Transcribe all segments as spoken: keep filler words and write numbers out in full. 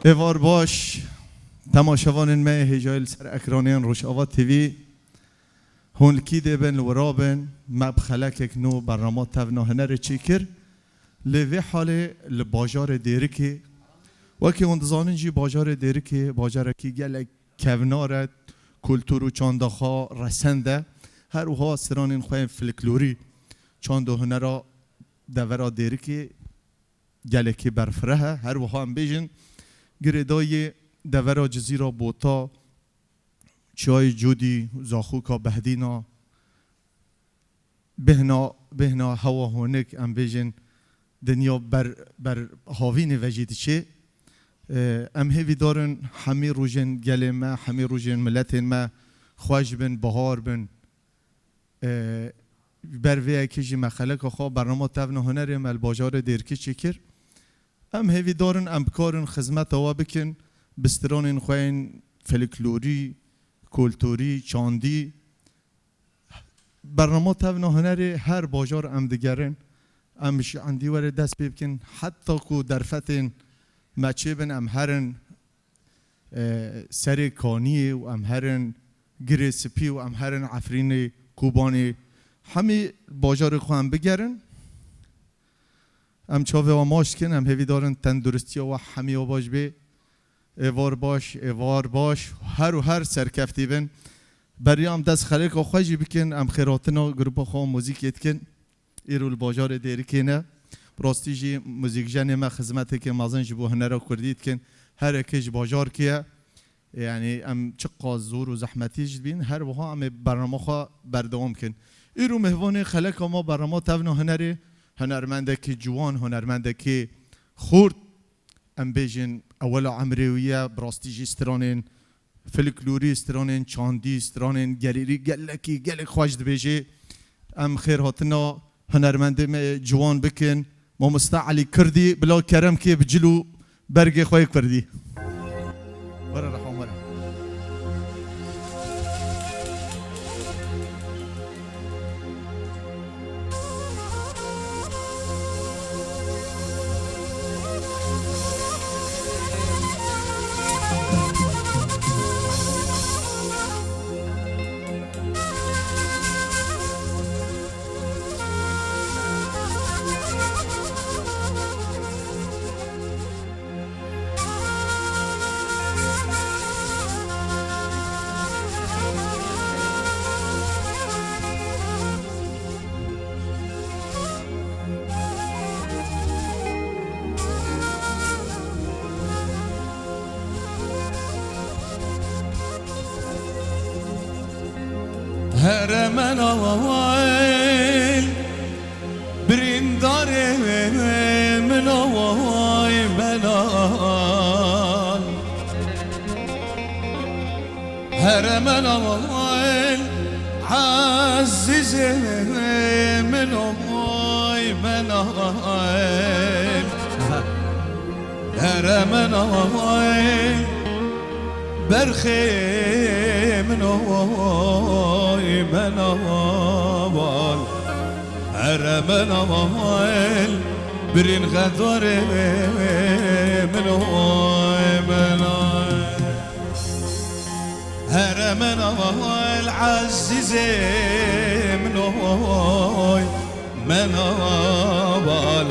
Êvar baş, temaşevanên me hêjayî li ser ekranên Rojava T V. Hûn li kî dê bin, li wira bin, me bi xelekek nû bernama Tevna Hunerê çêkir. Lê vê halê li bajarê Dêrikê, wekî hûn dizanin jî bajarê Dêrikê bajarekî gelek kevnar e, kultur û çanda xwe resend e. Her wiha stranên xwe yên folklorî, çand û hunera devera Dêrikê gelekî berfireh e. Her wiha em bêjin girêdayî devera Cizîra Bota, Çiyayê Cûdî, Zaxoka Behdîna, bêhna, bêhna hewa honik, em bêjin dinya ber, ber havînê ve jî diçê. Em hêvîdar in hemî rojên gelê me, hemî rojên miletên me xweş bin, bahar bin. Ber vê yekê jî me xeleka xwe bernama Tevna Hunerê me li bajarê Dêrikê çêkir. Em hêvîdar in em bikarin xizmeta we bikin, bi stranên xwe yên folklorî, kulturî, çandî. Bernama Tevna Hunerê her bajar em digerin, em ji endî were dest pê bikin, heta ku derfetên me çêbin, em herin, e, serê Kaniyê û em herin Girê Spî û em herin Efrînê, Kobanê, hemî bajarê xwe em bigerin. Em çavê we maç dikin, em hêvîdar in tenduristiya we hemî we baş bê. Êvar baş, êvar baş, her û her serkeftî bin. Beriya em dest xeleka xwe jî bikin, em xêrhatina grupa xwe muzîkê dikin. Îro li bajarê Dêrikê ne. Bi rastî jî muzîkjenê me xizmeteke mezin ji bo hunera kurdî dikin. Her yekê ji bajarkê ye. Yanî em çiqas zor û zehmetî jî dibînin, her wiha em ê bernama xwe berdewam bikin. Îro mêvanê xeleka me bernama Tevna Hunerê, hunermendekî ciwan, hunermendekî xurt, em bêjin ewela emrê wî ye, bi rastî jî stranên folklorî, stranên çandî, stranên gerêrî gelekî, gelek xweş dibêjê. Em xêrhatina hunermendê me ciwan bikin. Mamoste Elî Kirdî, bila kerem kê bi cil û bergê xwe yê kurdî. Were reha, were. Here mena wayl, birîndarê min o way mena. Here mena wayl, ezîzê min o way mena. Here mena wayl, berxê min o way mena wayl. Here mena wayl, birîn xedarê min o way mena. Here mena wayl, ezîzê min o way mena wayl.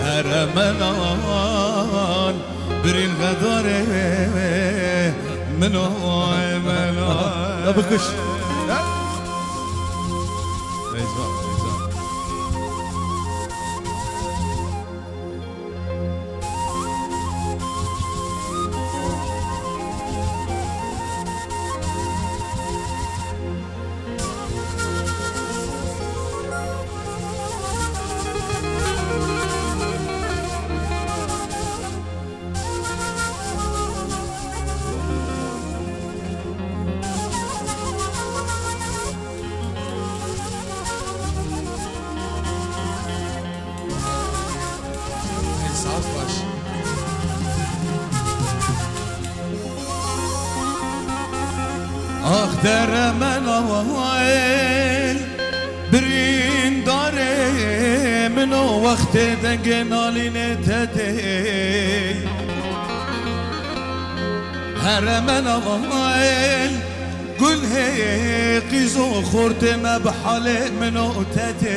Here mena wayl, birîn xedarê min o way mena. Ya bikuş. Eyza, eyza. Saz baş. Ax dere mena wayl, birîndarê min o, wextê dengê nalînê te tê. Heremen aval gulhê qîzo xortê me bi halê min û tetê.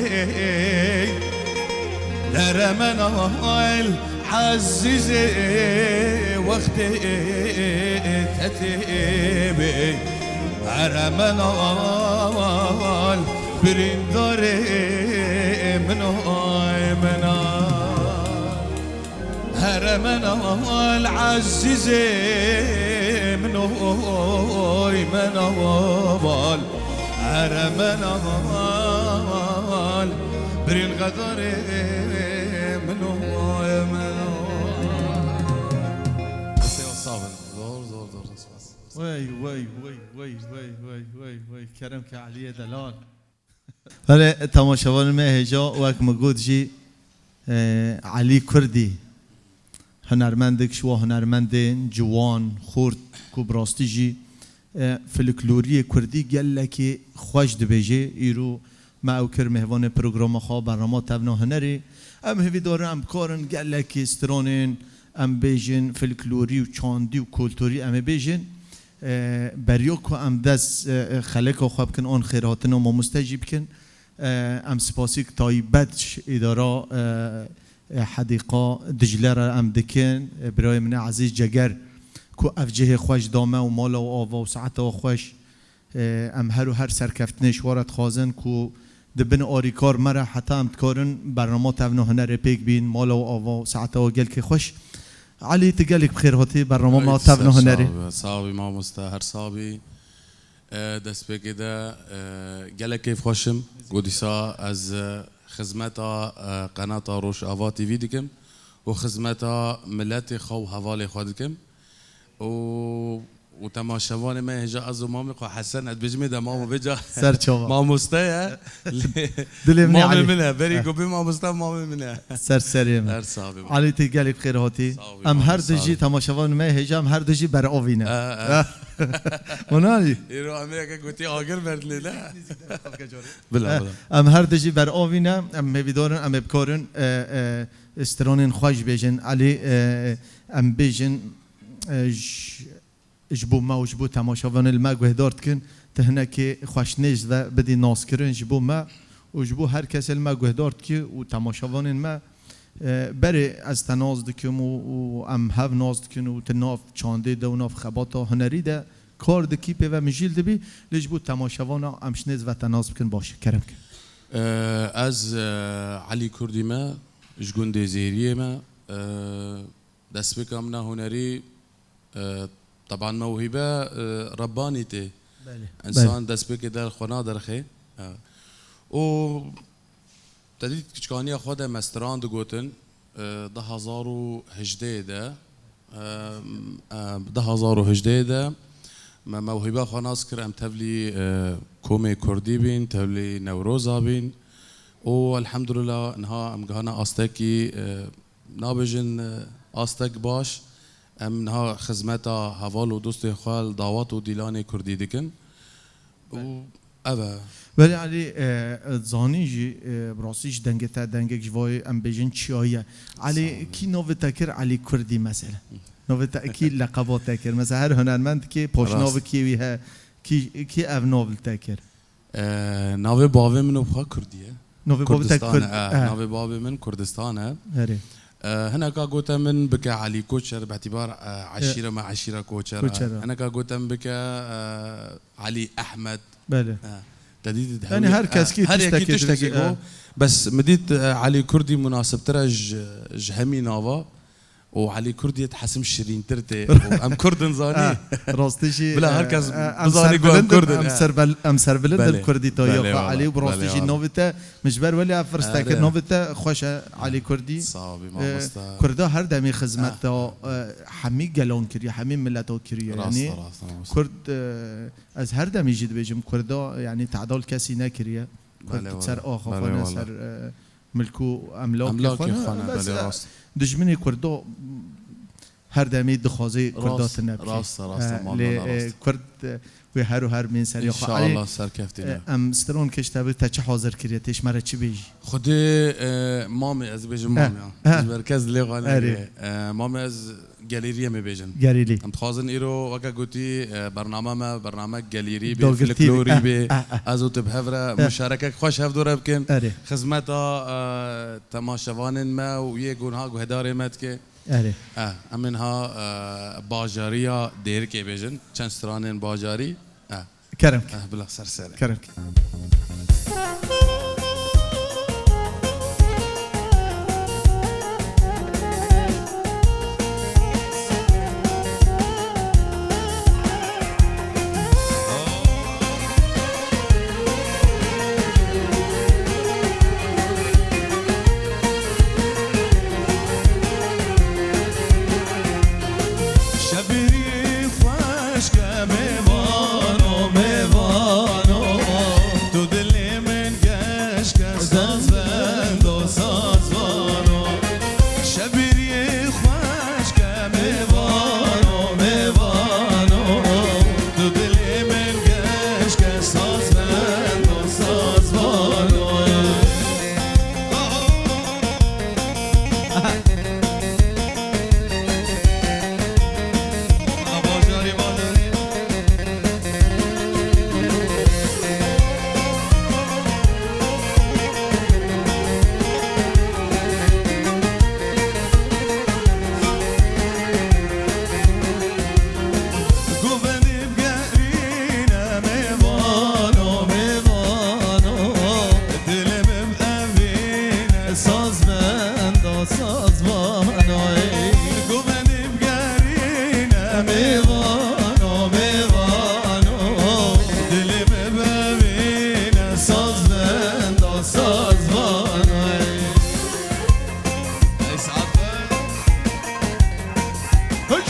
Heremen aval ezîzê wextê tetê bê. Heremen aval birîndarê min û min a. Heremen aval ezîzê min oy men aval. Heremen aval birîn xedarê min oy men aval. Sağ olun. Zor, zor, zor. Spas. Wey, wey, wey, wey, wey, wey, wey, wey. Kerem ke Aliye delal. Belê, temaşevanê me hêja, wek min got jî, e, Elî Kurdî, hunermendek ji wan hunermendên ciwan, xurt, ku bi rastî jî, e, folkloriyê kurdî gelekî xweş dibêje. Îro me ew kir mêvanê programa xwe, bernama Tevna Hunerê. Em hêvîdar in, em bikarin gelekî stranên, em bêjin, folklorî û çandî û kulturî em ê bêjin. E, beriya ku em dest, e, e, xeleka xwe bikin an xêrhatina mamoste jî bikin, e, em spasîk taybet ji îdara, e, e, Hedîqa Dicle re em dikin. E, birayê min e Ezîz Ceger, ku ev cihê xweş da me û mala û ava û saeta xweş, e, em her û her serkeftinê ji we re dixwazin, ku di bin arîkar me re heta em dikarin bernama Tevna Hunerê pêk bîn, mala û ava û saeta we gelkê xweş. Elî, tu gelek bi xêr hatî bernama me Tevna Hunerê. Sax bî, sax bî mamoste, her sax bî. E, destpêkê de, e, gelek kêfxweş im ku dîsa ez, e, xizmeta, e, qenata Rojava T V dikim û xizmeta miletê xwe û hevalê xwe dikim. Û, û temaşevanê me hêja ez û mamê xwe Hesen, ez dibêjim ê de mamo vêca Ser çava. Mamoste ye. Dilê min e, mamê Elî. Min e. Berî ku bê mamoste mamê min e. Ser serê min. Her sax bî. Elî, tu gelek bi xêr hatî. Sax bî, Em her du jî, temaşevanê me hêja, em her du jî beravî ne. E, e. Hûn anî? Îro em ê yeke gotî agir berdinê ne. Bila, bila. Em her du jî beravî ne. Em hêvîdar in, em ê bikarin, e, e, stranên xweş bêjin. Elî, e, em bêjin, e, j-, ji bo me û ji bo temaşevanên li me guhdar dikin, tu hinekê xweşnêz ve bidî naskirin ji bo me û ji bo her kesê li me guhdar dikî û temaşevanên me, e, berê ez te nas dikim û, û em hev nas dikin û tu nav çandê de û nav xebata hunerî de kar dikî, pê ve mijîl dibî, lê ji bo temaşevana em ji nêz ve te nas bikin baş e. Kerem ke. E, ez, e, Elî Kurdî me, ji gundê Zêriyê me, e, destpêka min a hunerî, e, teban mewhîbe, e, Rebbanî tê. Belê. Însan destpêkê der xwe naderxê. E, û te dît kiçkaniya xwe de me stran digotin, e, du hazar û hejdeh de, e, e, du hazar û hejdeh de me mewhîbe xwe nas kir, em tevlî, e, komê kurdî bîn, tevlî Newroza bîn. Û elhamdulillah niha em gihane astekî, e, nabêjin, e, astek baş. Em niha xizmeta heval û dostê xwe li dawat û dîlanê kurdî dikin. Û ev e. Belê Elî, e, e, zanî jî, e, bi rastî ji dengê te dengek ji vayê em bêjin çiyaye. Elî, kî navê te kir Elî Kurdî mesela? Navê te, kî leqeba te kir? Mesela her hunermendikê paşnavekî wî he, kî, kî ev nav li te kir? E, navê bavê min û xwe Kurdî ye. Navê bavê te Kurdistan Kurd e, e. Navê bavê min Kurdistan e. Herê. E, hineka gote min bike Elî Koçer, bi îtîbar, e, eşîra me eşîra Koçer e. Koçer e. Hineka gote min bike, e, Elî Ehmed. Belê. E, te dît, yanî her kes kî her yekî tiştekî dibêje, go. E. Bes min dît, e, Elî Kurdî munasibtir e ji, ji hemî nava. û Elî Kurdî yê dihesim şirîntir tê. Û em Kurd in zanî. Ah, rastî jî, bila her kes, eh, eh, em bizanî ku em serbilind in, Kurd in, em eh. Serbel-, em serbilind in. Belê, Kurdîtaya xwe, Elî, û bi rastî jî navê te, min ji ber welê ev firste kir, navê te xweş e, Elî Kurdî. Sax bî, eh, mamoste. Kurda her demî xizmeta, eh, hemî gelan kiriye, hemî mileta kiriye. Rast e, yanî rast e, mamoste. Kurd, eh, ez her demî jî dibêjim, Kurda, yanî, tedal kesî nekiriye. Kurd ser axa xwe ne, ser, eh, milk û emlakê xwe ne. Emlakê xwe ne, belê, rast. Bes, eh, dijminê Kurdo her demî dixwazî Kurda Rast, tune bikî. rast e, rast e, Eh, malbana lê, eh, rast e. Kurd, eh, wê her û her bên serê xwe. Înşallah Elî, serkeftinê. eh, em stran keş te bi te çi hazir kiriye, tê ji me re çi bêjî? Xwedê, eh, mamê, ez bêjim Eh, mamê ya. eh. Ji ber kes dilê xwe Erê. negire. Eh, mamê ez gelêriyê me bêjin. Gelêrî. Em dixwazin îro weke gotî, eh, bername me, bername gelêrî bê, Dagirtî bê. folklorî Eh, bê. eh, eh. Ez û tu bi hev re Eh. muşarekek xweş hevdû re bikin. Erê. Xizmeta, eh, temaşevanên me û yê ku niha guhdarê me dike. Erê. Eh, em ê niha, eh, bajariya Dêrikê bêjin. Çend stranên bajarî. Eh. Kerem ke. Eh, bila ser serê. Kerem ke. Şebirî xweşke mêvano, mêvano, tu dilê min geşke saz bendo, saz vano. Şebirî xweşke mêvano, mêvano, tu dilê min geşke saz bendo, saz vano. Govendî bigerîne mêvano, mêvano, dilê min evîne saz benda, saz vano. Govendî bigerîne mêvano, mêvano, dilê min evîne saz benda, saz vano. Ey saet be. Hış!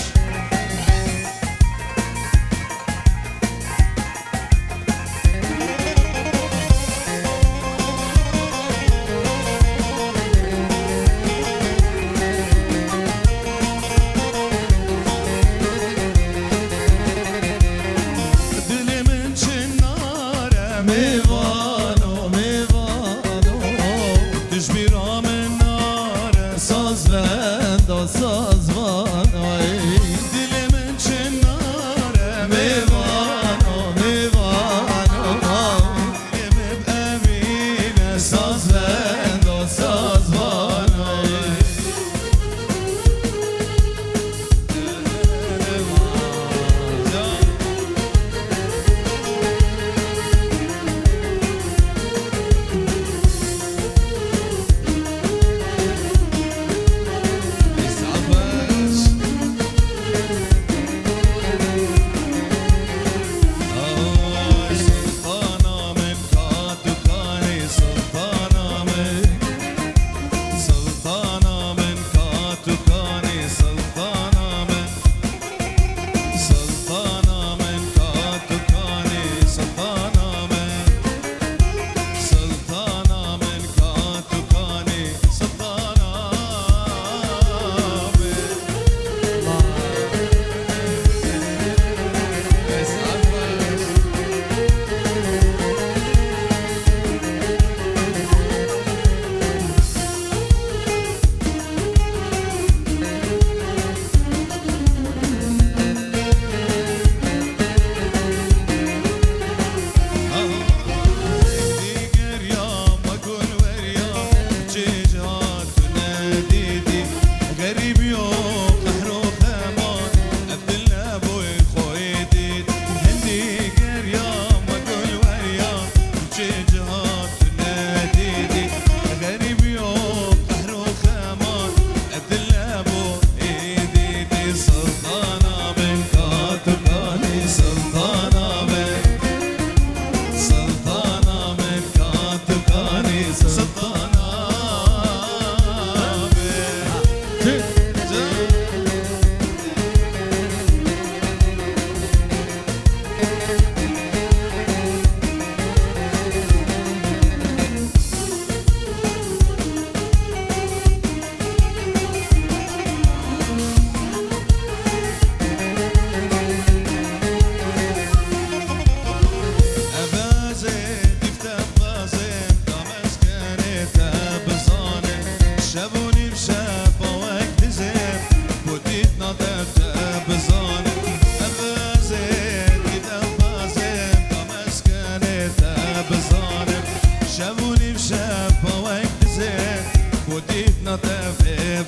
Dilê min çinare mêvano, mêvano, tu ji bîra min nare, saz benda, saz vano. Dilê min çinare mêvano, mêvano, dilê min evîne saz benda, saz vano.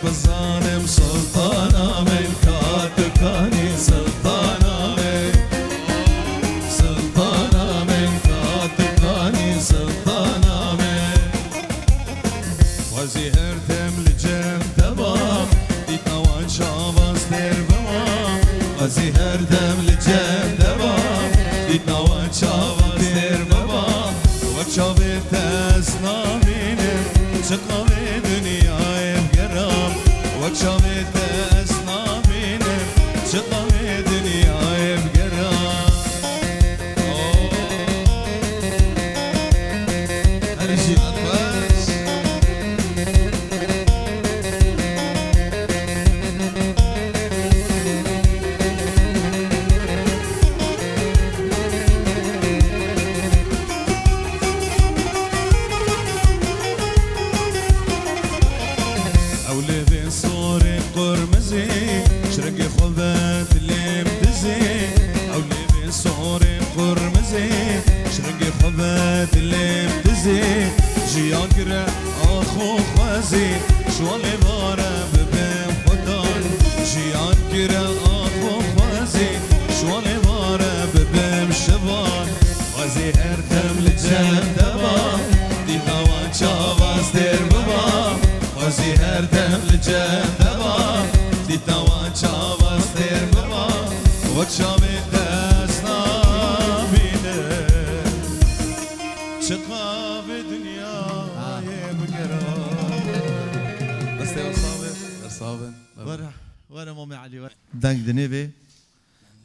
Bizanim sultana min, ka tu kanî sultana min. Sultana min, ka tu kanî sultana min. Xwezî her dem li cem te ba, dîta wan çawa stêr biba. Xwezî her dem li cem te ba, dîta wan çawa stêr biba. Wek çavê te ez nabînim, çiqa vê dinyayê bigera. Wek çavê te ez nabînim, çiqa vê dinyayê bigera. Oh. Her jî xweş. Ew lêvên sorê qurmizî, ji rengê xwe ve dilê min dizî. Ew lêvên sorê qurmizî, ji rengê xwe ve dilê min dizî. Jiyan gire axo xwezî, ji wan lêva re bibim xwedan. Jiyan gire axo xwezî, ji wan lêva re bibim şivan. Xwezî her dem li cem te ba, dîta wan çawa stêr biba. Xwezî her dem li cem te ba, dîta wan çawa stêr biba. Wek çavê te ez nabînim, çiqa vê dinyayê bigera. Destê we sax be, we sax be. Were, were Mamê Elî, were. Deng dinê vê.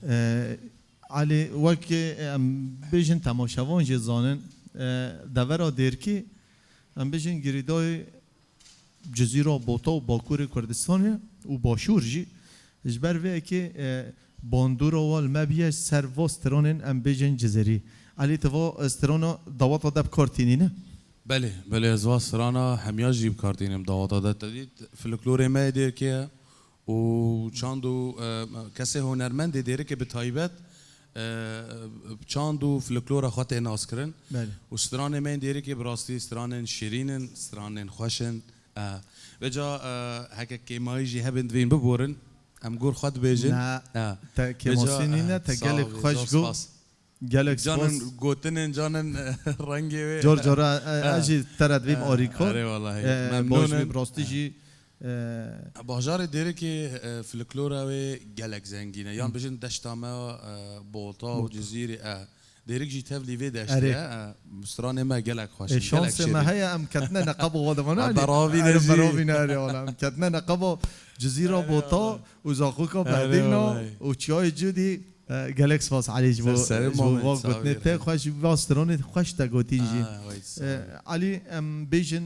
E, Elî, wek em bêjin temaşevan jî zanin, e, devera Dêrkî, em bêjin girêdayî Cizîra Bota û Bakurê Kurdistanê û Başûr jî. Ji ber vê yekê, e, bandora wa li me bûye ser va stranên em bêjin Cizîrî. Elî, tu va, e, strana daweta de bi kar tînî, ne? Belê, belê, ez va strana hemiya jî bi kar tînim daweta de. Te dît, folklorê me yê Dêrkê ye. Û çand û, e, kesê hunermendê Dêrikê bi taybet, e, çand û folklora xwe tê naskirin. Belê. Û stranê me yên Dêrikê bi rastî stranên şirîn in, stranên xweş in. E, vêca, e, heke kêmayî jî hebin divên biborin, em gor xwe dibêjin. Na, e, te kêmasî nîne, te gelek xweş got. Gelek spas. Canin gotinên, canin rengê wê. Car cara, e, ez jî te re dibêm arîkar. Erê wellahî. E, memnûn im. Baş bî, bi rastî jî, e, bajarê Dêrikê, e, folklora wê gelek zengîn e. Yan bijin deşta me, e, Bota û Cizîrê, e. Dêrik jî tevlî vê deştê ye. Erê. E, stranê me gelek xweş in, gelek şîrîn. E, şansê me heye em ketine neqeba wa dimane. Ha, beravîne jî. Beravîne erê wala. Em ketine neqeba Cizîra Bota û Zaxoka Berdîna û Çiyayê Cûdî. E, gelek spas Elî ji bo, ji bo va gotinê te xweş, va stranê xweş te gotîn jî. E, Elî, em bêjin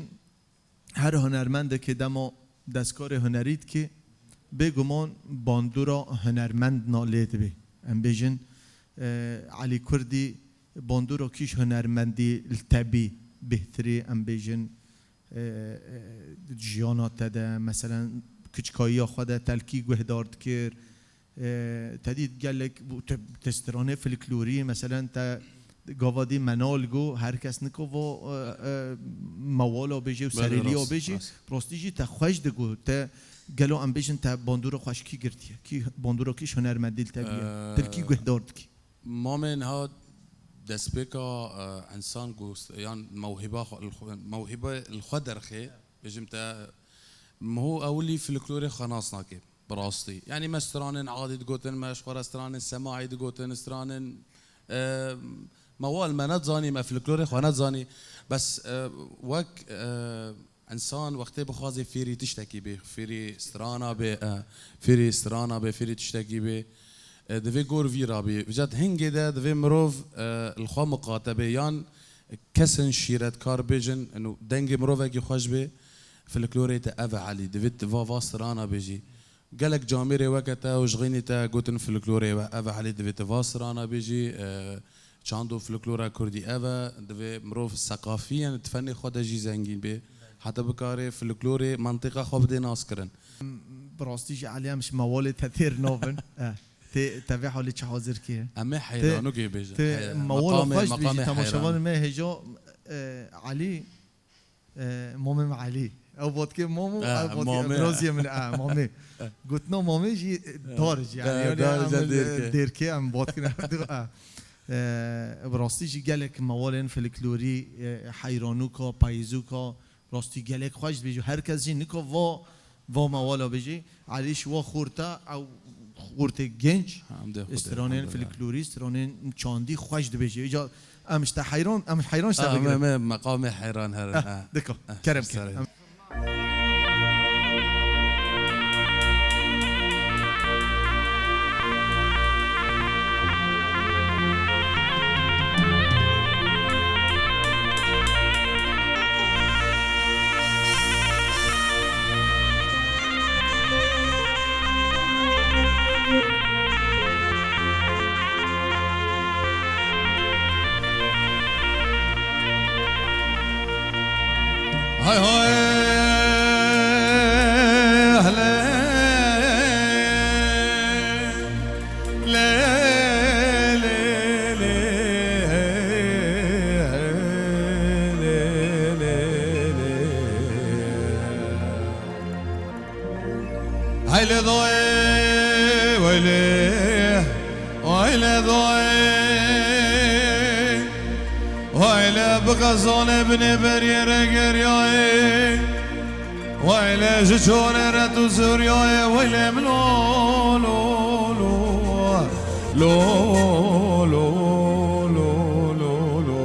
her hunermendekê dema destkarê hunerî dikê, bêguman bandora hunermendna lê dibê. Em bêjin, e, Elî Kurdî bandora kîş hunermendî li te bî bêhtirî, em bêjin, e, e, jiyana te de, meselen, kiçkayiya xwe de telkî guhdar dikir. E, te dît gelek bu te, te stranê folklorî, meselen, te gava dî menal got, her kes nikava, e, e, mewala bêje û serêliya bêje. Belê, rast, rast. Rastî jî te xweş digot, te gelo em bêjin te bandora xweş kî girtiye? Kî bandora kî hunermendî li te bîye? E, Tilkî guhdar dikî. Mamê niha destpêka, e, însan ku st-, yan mewhîba xwe, li xwe, mewhîbe li xwe derxê, bêjim te, miho ewilî folklorê xwe nas nake, bi rastî. Yanî me stranên adî digotin, me ji xwe re stranên semahî digotin, stranên, e, me wal me nedizanî, me folklorê xwe nedizanî. Bes, e, wek, e, Însan wextê bixwaze fêrî tiştekî bê, fêrî strana bê, e, fêrî strana bê, fêrî tiştekî bê, e, divê gor vî rabê. Vêca di hingê de divê mirov, e, li xwe miqate bê, yan kesin şîretkar bêjin, eno dengê mirovekî xweş bê, folklorê te ev e Elî, divê tu va, va strana bêjî. Gelek camêrê weke te û ji xînî te gotin folklorê we, ev e Elî, divê tu va strana bêjî, e, çand û folklora kurdî ev e, divê mirov seqafiyen di fenê xwe de jî zengîn bê, heta bikare folklorê mentiqa xwe bidê naskirin. Bi rastî jî Elî em ji mewalê te têr nabin. E, tê, te vê halê çi hazir kiriye? Em ê heyranokê bêjin. Tê mewala xweş dibêjî, temaşevanê me hêja, e, Elî, E, Mamê me Elî. Ew botkê mam û Ha, ev botkê mamê. Ev raziyê min, ha, mamê. Gotina mamê jî dar jî, yani, Ha, yani, dar em jî li dêrkê. Dêrkê em botkin ev du, ha. E, bi rastî jî gelek mewalên folklorî, e, heyranûka, peyzûka, rastî gelek xweş dibêje. Her kes jî nika va, va mewala bêje. Elî ji wa xorta, ew xortê genç, Em dê xwe dê, stranên elhamdulillah. Folklorî, stranên çandî xweş dibêje. Îca em ji te heyran, em heyran ji te Ha, bigrin. Me, me, meqamê heyran herin, Ha, ha. Dika, Ha, kerem kir. Em Hay hay, hele, le, le, le, le, le, le. Hey le doyê, wey le, wey le doyê, wey le bi xezanê binê beriyê re geriyayê, wey le ji çolê re tu zuriyayê, wey le min lo, lo, lo, lo, lo, lo, lo, lo.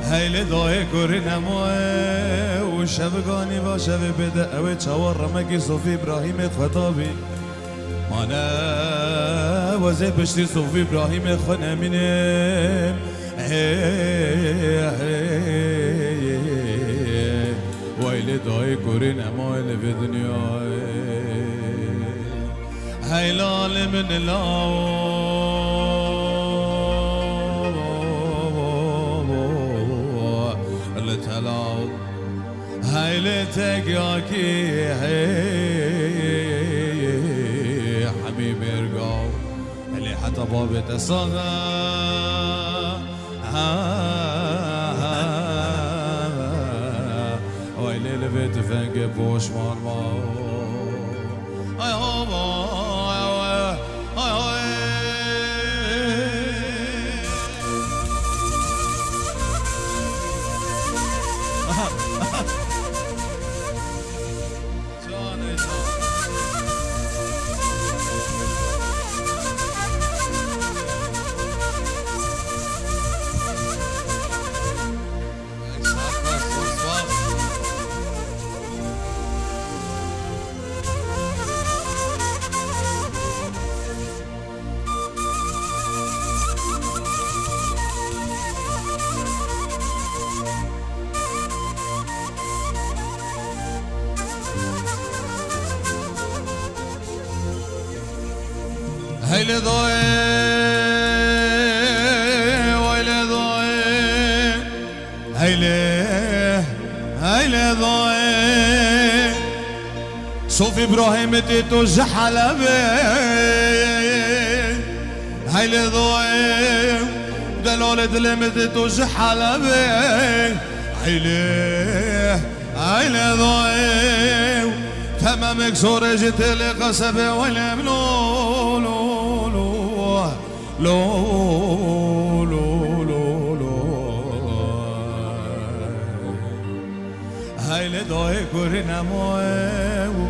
Hey lê dayê kurî nemaye û şeviganî va şevê bêde ew ê çawa remekî Sofî Îbrahîmê xwe dabî. Ma ne wezê piştî Sofî Îbrahîmê xwe nemînim. Hey, hey, hey, hey. Wey lê dayê kurî nemaye li vê dinyayê. Hey lalê min lawo, li telaw. Hey lê tegakî, hey, hemî mêrgaw. Hey lê heta babê te sax e. Ha, ha, ha, ha. Wey lê li vê tifengê poşman ma. Ay, ha, ay, ay, ay, ay. Canê can. Hey lê dayê, wey lê dayê. Hey lê, hey lê dayê. Sof Îbrahîmê tê to ji Helebê. Hey lê dayê. Delalê dilê min tê to ji Helebê. Hey lê, hey lê dayê. Tememek sorê ji têlê qesebê welê min lo, lo, lo. Lo, lo, lo, lo. Hey lê dayê kurî nemaye û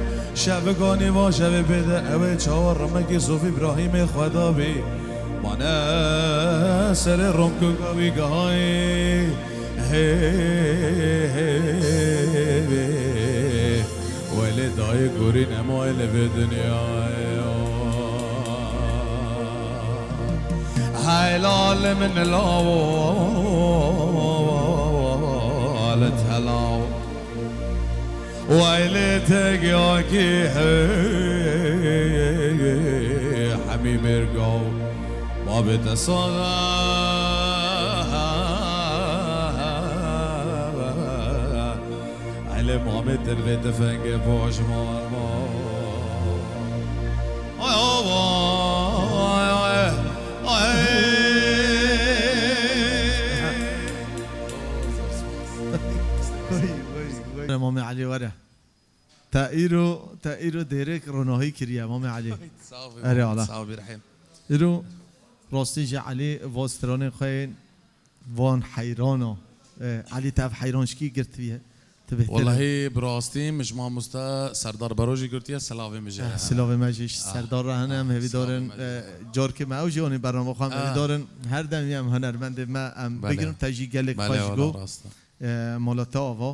şeviganî va şevê bêde ew ê çawa remekî Sof Îbrahîmê xwe dabî. Ma ne serê romkuka wî gihayî. Hey, hey, hey, hey. Welê dayê kurî nemaye li vê dinyayê. Helal min lawo li telaw. Welê tegakî hey, hemî mêrgaw. Babê te sax e. Elê mamê te li vê tifengê poşman ma. Ay, ay, ay, ay. Mamê Elî were. Te îro, te îro dêrek ronahî kiriye, Mamê Elî. Sağ ol, Erê Mamê, Allah. Sağ ol, Birahim. Îro rastî ji Elî va stranên xwe yên van heyran o. E, Elî, te ev heyranşikî girtiye. Tu bêhtir. Wellahî, bi rastî, min ji mamoste Serdar Bero jî girtiye, silavê min jê Eh, heye. Silavê me jî ji Ah. Serdar re hene, em Ah, hêvî silavê darin, me jê eh, heye. Carkê me ew jî anî bernama xwe em Ah. hêvî darin. Her dem em hunermendê me em Belê. Bigrin, te jî gelek Belê, xweş wela got. Rast e. Eh, mala te ava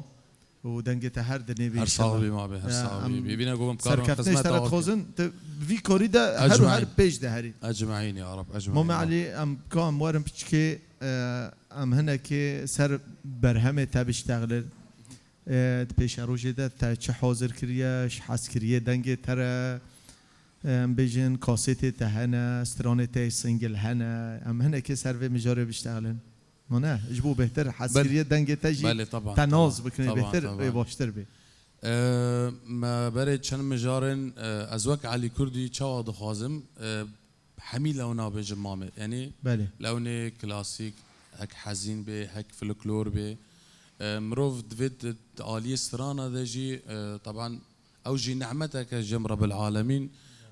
û dengê te her dinê bî Her inşallah. Sağ bî, ma bî, her Eh, sağ bî. em Bî, bîne ku em karin serkeftinê ji te re xizmeta dixwazin, tu vî karî de her û her Ecmaîn. Pêş de herî. Ecmaîn, ya Rab, ecmaîn, Mame ya Rab. Elî, em ka em werin piçikê, eh, em hinekê ser berhemê te biştexlin. E, di pêşerojê de te çi hazir kiriye, ji hezkiriyê dengê te re, e, em bêjin kasetê te hene, stranê te yê single hene, em hinekê ser vê mijarê biştexlin. Ma ne, ji bo bêhtir hezkiriyê dengê te jî Belê, taban, te taban, naz bikin, taban, bêhtir, taban. Ê baştir bê. E, me berê çend mijarên, e, ez wek Elî Kurdî çawa dixwazim, e, hemî lewna bêjim Mame. Yanî Belê. Lewnê klasîk, hek hezîn bê, hek folklor bê. E, mirov divê di, di aliyê strana de jî, e, taban ew jî nehmeteke ji Rebil Alemîn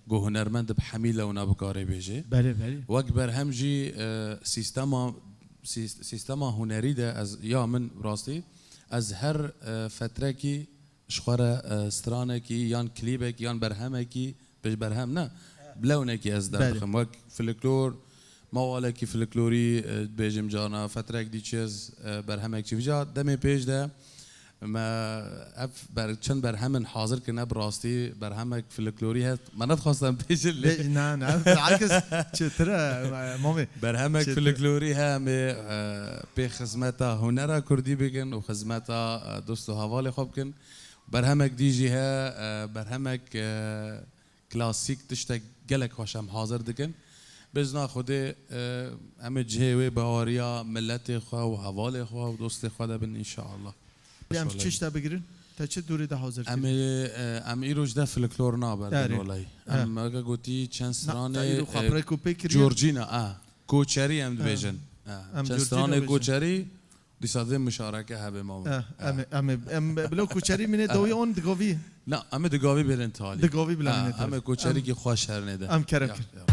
ku hunermend bi hemî lewna bikare bêje. Belê, belê. Wek berhem jî, e, sîstema, sîs-, sîstema hunerî de ez, ya min rastî, ez her, e, fetrekî ji xwe re, e, stranekî yan klîbekî yan berhemekî, bêj berhem ne, bi lewnekî ez Belê. Derdixim. Wek folklor, mawalekî folklorî, e, dibêjim carna, fetrek dî çi ez, e, berhemek çi. Vîca demê pêş de me ev ber-, çend berhemin hazir kirine, bi rastî berhemek folklorî hest. Me nedixwast em bêjin lê Bê-, na, na, bilakis çêtir e, Mamê. Berhemek Çêtir. Folklorî heye em ê, e, pê xizmeta hunera kurdî bikin û xizmeta, e, dost û hevalê xwe bikin. Berhemek dî jî heye, e, berhemek, e, klasîk, tiştek gelek xweş em hazir dikin. Bi izna Xwedê, e, em ê cihê wê baweriya miletê xwe û hevalê xwe û dostê xwe de bin înşallah. Em çi tişte bigirin? Te çi dûrê de hazir Em kiriye? ê, e, em îro ji de folklor naberin Erê. Welay. Ha. Em weke gotî çend Na, stranê, te îro e, xaprek û pê kiriye? Corcîna, a, koçerî em Ha. dibêjin. Ha. Em Çend Corcîna stranê bêjin. Koçerî, Dîsa vê mişareke hebe Mame. Eh, em ê, em ê, em bila koçerî mîne dawî on digavî. Na, em ê digavî bêrin talî. Digavî bila mîne talî. Em ê koçerîkî xweş herinê de. Em kerem kin. Ya, ya.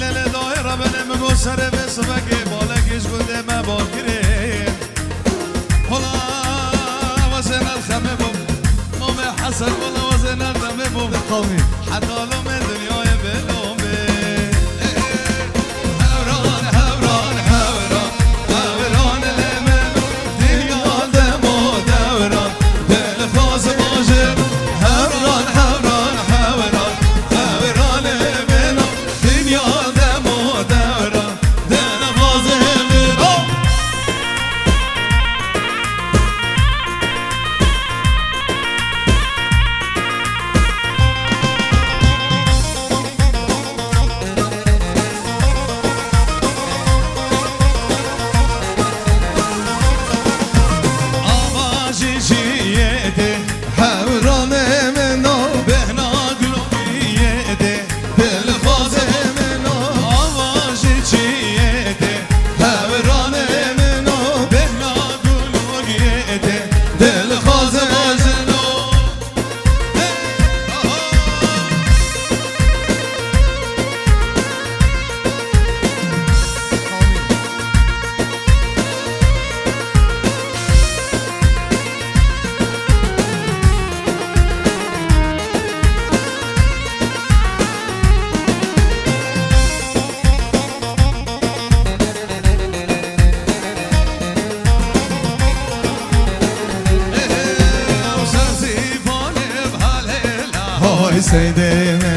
Lele dayê re benê min got serê vê sibekê balekî ji gundê me bakirê. Wala wezê nel xemê bûm. Mamê Hesen wala wezê nel xemê bûm. Qawmî. Heta lomê dinyayê bê lomê. Hewran, hewran, hewran. Hewran lê min. Dinya demo dewran. Dilxwaz bajêr. Hewran, hewran, hewran. Hewran lê min. Dinya demo dewran. Dilxwazê min o. Ava jî jiyê dê. Hewranê min o bêhna gulokiyê dê, dilxwazê min o ava ji çiyê dê. Hewranê min o bêhna gulokiyê dê, dilxwazê min o. Hey, aha. Hay seydê me.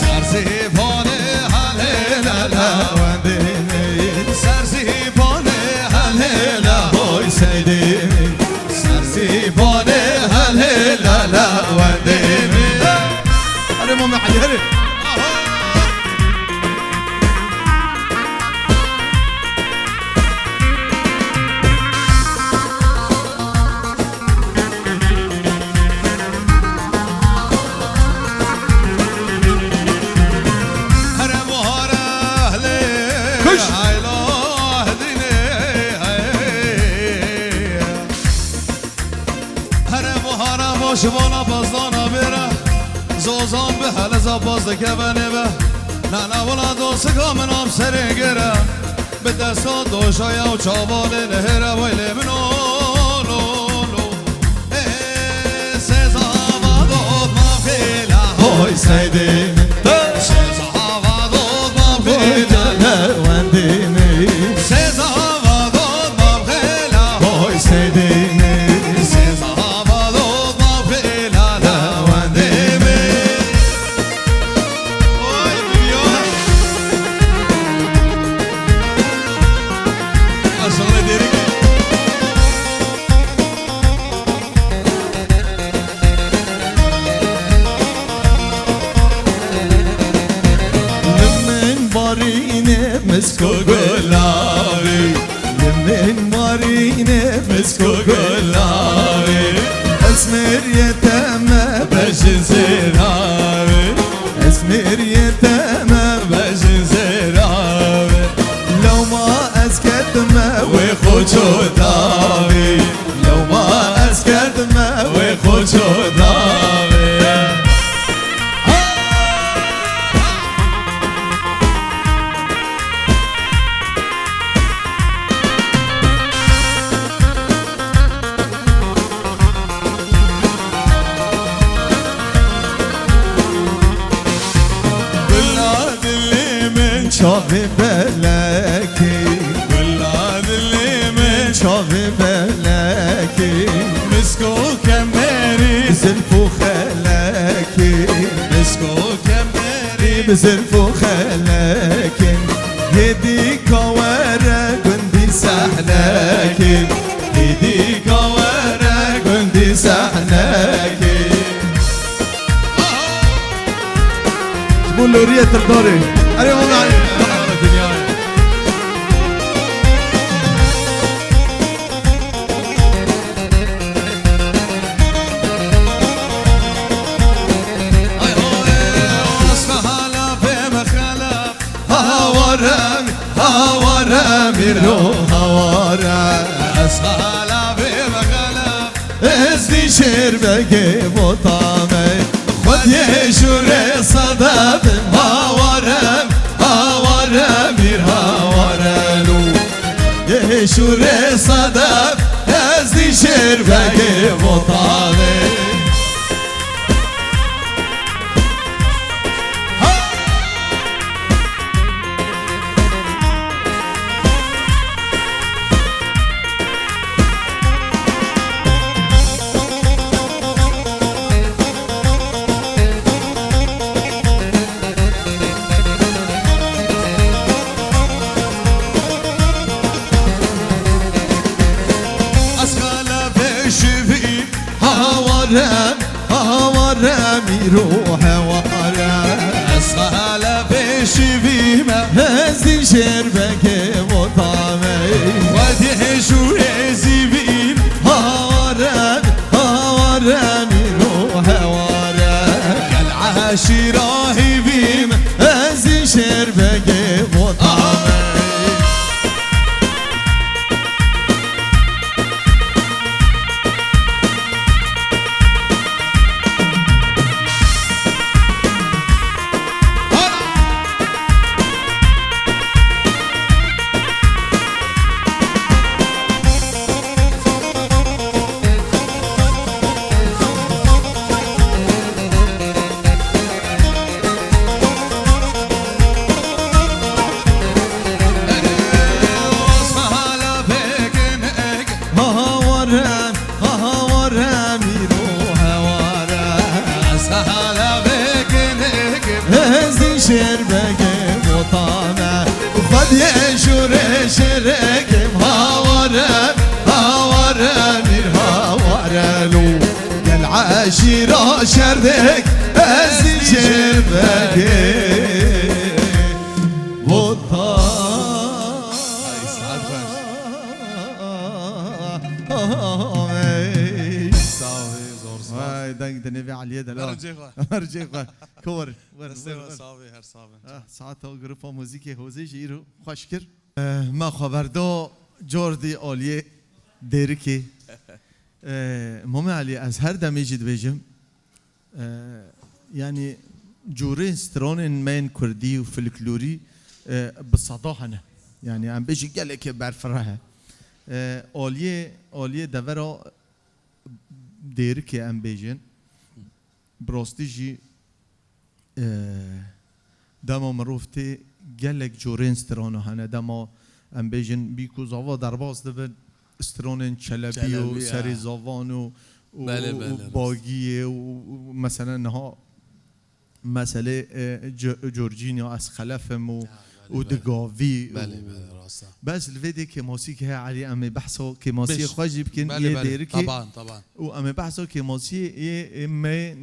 Sersî fanê halê la la. Wendê min. Sersîpanê helhêle hoy seydê min. Sersîpanê helhêle le wendê min. Hadi Mehmet Ali, hadi. Here buhar ehlê Kış. Eyla hedînê hey. Here buhara baş bana bazdana bêre. Zozan bi hele za baz dikeve nêve. Nana wila dostika min am serê gêre. Bi desta doşaya û çavalê nehêre weylê min o, lo, lo. Ê, sêza va dot ma xêla hoy seydê min. Sêza va dot ma xêla le wendê min. Sêza va dot ma xêla hoy seydê min. Sêza va dot ma xêla le wendê min. Oy, milyon. Aşağıda derin. Li min barîne misk û gulavê. Li min marîne misk û gulavê. Esmeriyê te me bejin zêravê. Esmeriyê te me bejin zêravê. Lewma ez ketime wê xoço davê. Lewma ez ketime wê xoço davê. Bila dilê min çavê belekê. Bila dilê min çavê belekê. Misko kemerî zilf û xelekê. Misko kemerî bi zilf û xelekê. Hêdî ka were gundî sehnekê. Hêdî ka were gundî sehnekê. Ji bo Loriyê Tildarê. Erê, wala. Ay, oy, asma hala fêm xelef. Hawarem, hawarem, îro hawarem. Ez hala bê me xelef. Ez dî şêr begê vota me. Xwediyê şûrê sedef. Hawarem, hawarem, îr hawarem. Yê şûrê sedef. Ez dî şêr begê vota me. Ez xelefê şivî hawarem, hawarem îro hewarem. Ez xelefê şivî me. Ez dî şêr begê vota me. Xwedî hêj û êzî vîm. Hawarem, hawarem îro hewarem. Gel eşîra hîvîm. Ez dî şêr begê vota me. Diye jure şerekim havare, havare mir havare lo. Gel aşira şerdek ez şerbeke. Vota. Ay, saat baş. Ay, sağ ol, zor, sağ ol. Ay, deng dinê ve Aliye de la. Merhaba, Ceyhun. Merhaba, Ceyhun. Kor. Wer, Destê wer, we wer. Sax be, her sax be. Ah, saeta grupa muzîkê Hozê jî îro xweş kir. Eh, me xwe berda cor dî aliyê Dêrikê. Eh, Mamê Elî, ez her demê jî dibêjim, eh, yanî cûrên stranên me yên kurdî û folklorî, eh, bi seda hene. Yanî em bêjin gelekê berfireh e. Eh, aliyê, aliyê devera Dêrikê em bêjin. Bi rastî jî, e, dema mirov tê gelek corên strana hene. Dema em bêjin bîk û zava derbas dibin, stranên çelebî û Çelebî, serê ha. Zavan û, û, Belê, û belê, rast. Bagiyê û, û mesela niha meselê, e, co-, corcîn ya ez xelef im û, Ha, belê, û belê. Digavî Belê, û belê, rast e. Bes li vê dê kêmasîk heye Elî, em ê behsa kêmasiyê Bêj. Xwe jî bikin, Belê, yê belê. Dêrikê. Taban, taban. Û em ê behsa kêmasiyê yê, ê me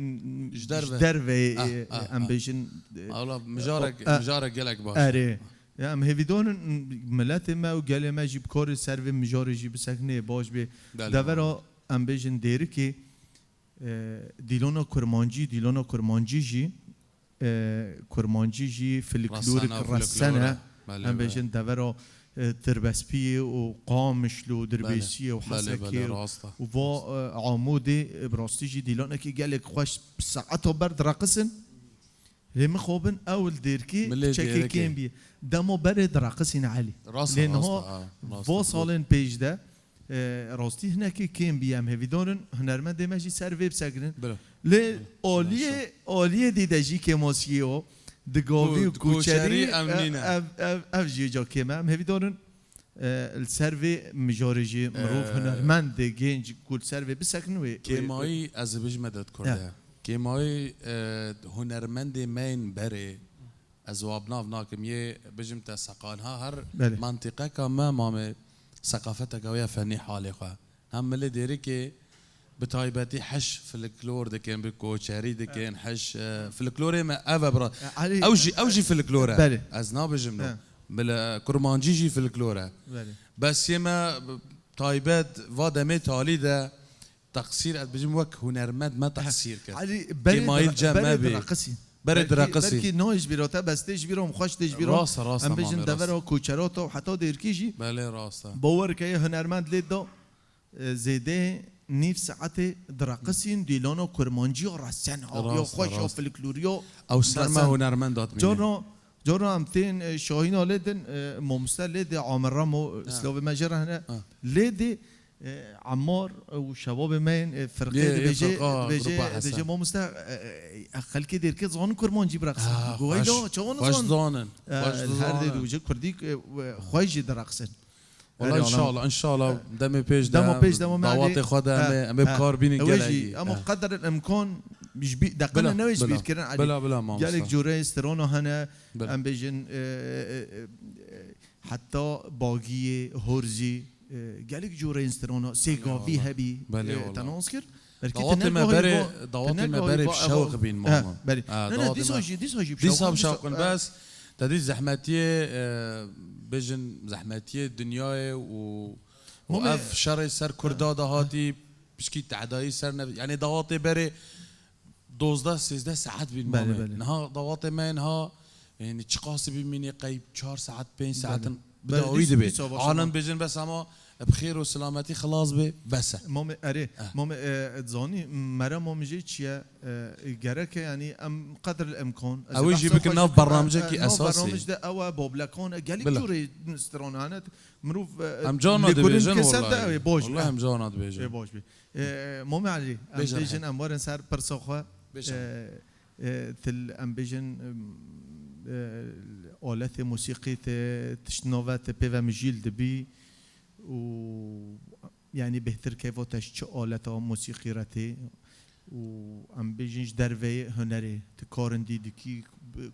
Ji derve. Ji derve, Ah, ê, ah, em ah. Bêjin, ê, Wala mijarek, o, e, mijarek gelek baş. Erê. Ya em hêvîdar in, miletê me û gelê me jî bi karê ser vê mijarê jî bisekine, baş bê. Belê, Devera belê. Em bêjin Dêrikê, e, dîlona kurmancî, dîlona kurmancî jî, e, kurmancî jî folklorik Resena û resen folklor e. E. Belê, Em belê. Bêjin devera, e, Tirbespiyê û Qamişlo û Belê. Dirbêsiyê û Belê, Hesekê belê, û, rast e. Û va, e, Amûdê, e, bi rastî jî dîlanekî gelek xweş bi saeta ber direqisin. Lê mixabin ew li Dêrkê Milê çekê Dêrikê. Kêm bî. Dema berê direqisîne Elî. Rast e, Lê rast e, niha ha, rast e. Va salên pêş de, e, rastî hinekê kêm bî. Em hêvîdar in hunermendê me jî ser vê bisekinin. Bila. Lê Bila. aliyê, Rast. Aliyê dî de jî kêmasiyê o. Digavî Ku-, û koçerî, koçerî em e, nîne. Ev, ev, ev jî ca kêm e. Em hêvîdar in, e, li ser vê mijarê jî mirov E, hunermendê gênc ku li ser vê bisekinin wê, wê, wê. Kêmayî ez dibêjim medet kurde. Ya. Kêmayî, e, hunermendê me yên berê, ez wa bi nav nakim, yê bijim te seqan. Ha, her Belê. Mentiqeka me, mamê, seqafeteke wê ye fenî halê xwe. Hem milê Dêrikê bi taybetî hiş folklor dikin, bi koçerî dikin, hiş, e, folklorê me ev e, bira. E, Elî, Ew jî, ew jî folklor e. Belê. Ez nabêjim no. He. Bila kurmancî jî folklor e. Belê. Bes yê me taybet va demê talî de Teqsîr, ez bijim wek hunermend me teqsîr kir. Elî, berê Kêmayî dira-, cem berê me bê. Direqisî. Berê Belkî, direqisî. Belkî nayê ji bîra te, bes tê ji bîra min, xweş tê ji bîra min. Rast e, rast e, Em bêjin mamê, rast. Devera koçerata û heta Dêrkî jî. Belê, rast e. Bawer ke yê hunermend lê da, e, zêdeyê nîv saetê direqisîn dîlana kurmancî ya resen ha, ya Rast e, xweş ya rast. Folklorî ya Ew ser me resen. Hunermend datmîne. Cara Cara em tên, e, Şahîna lê din, e, mamoste lê dê Amir Ramo, Ha. Slavê me jê re hene. Ha. Lê dê, e, Emmar û şebabê me yên, e, firqê Yê, yê dibêje, firqa, dibêje, grupa Hesen. Dibêje mamoste, e, e, xelkê Dêrkê zanin kurmancî bireqsin. Ha, Goyla, xweş, çawan xweş zan? Zanin, E, xweş her dê zanin. Dû ji kurdî, e, xweş jî direqsin. Wala Erê, inşallah, inşallah demê pêş de, Dema pêş, dema me dawatê Elî. Xwe de em ê, em ê bi kar bînin Ew ê gelek jî, jî. Ama qeder el imkan ji bî-, deqine Bila, newê ji bila. Bîr kirin Elî. Bila, bila, mamoste. Gelek cûreyên strana hene, Bila. Em bêjin, e, e, e, e, heta bagiyê, horzî, e, gelek cûreyên strana, sêgavî hebî, Belê, e, wala. Te nas kir. Belkî Dawatê me berê, dawatê me berê bi şewq bîn, mama. Belê. Ha, Ne, ne, dawatê dîsa me jî, dîsa jî bi Dîsa şewq, bi şewq dîsa, in, ha. Bes te dî zehmetiyê, e, bêjin zehmetiyê dinyayê û, û Mamê ev şerê ser Kurda de hatî, pişkî tehdayî ser ne, yani dawatê berê dozdeh sêzdeh saet bîn Belê, mame. Belê. Niha dawatê me niha, yani çiqasî bimînî qey çar saet, pênc Belê. Saatin Belê, bi dawî dîs-, dibe. Dîsa baş Alan ama. Bêjin bes ama bi xêr û selametî xilas be, bes e. Mame, erê, Eh. Mame, e, zanî, merema min jê çi ye? E, gereke, yani, em qedr el imkan. Ez Ew ê jî behsa bikin xwe nav jî, bernamecekî e, e, nav esasî. Bernamec de ew e, bablekan e, gelek Bila. Cûrê stran hene. Mirov, e, Em carna lêkolîn dibêjin, dike ser de wallahî. Ew ê baş be. Wallahî em carna dibêjin. Ê baş be. E, Mame Elî, em Bêjin bêjin, he. Em werin ser pirsa xwe. Bêjin. E, e, til, em bêjin, em, e, aletê musîqî te, tiştnave te pê ve mijîl dibî û, yanî bêhtir keyfa te ji çi aleta musîqî re tê û em bêjin ji derveyê hunerê, tu karin dî dikî,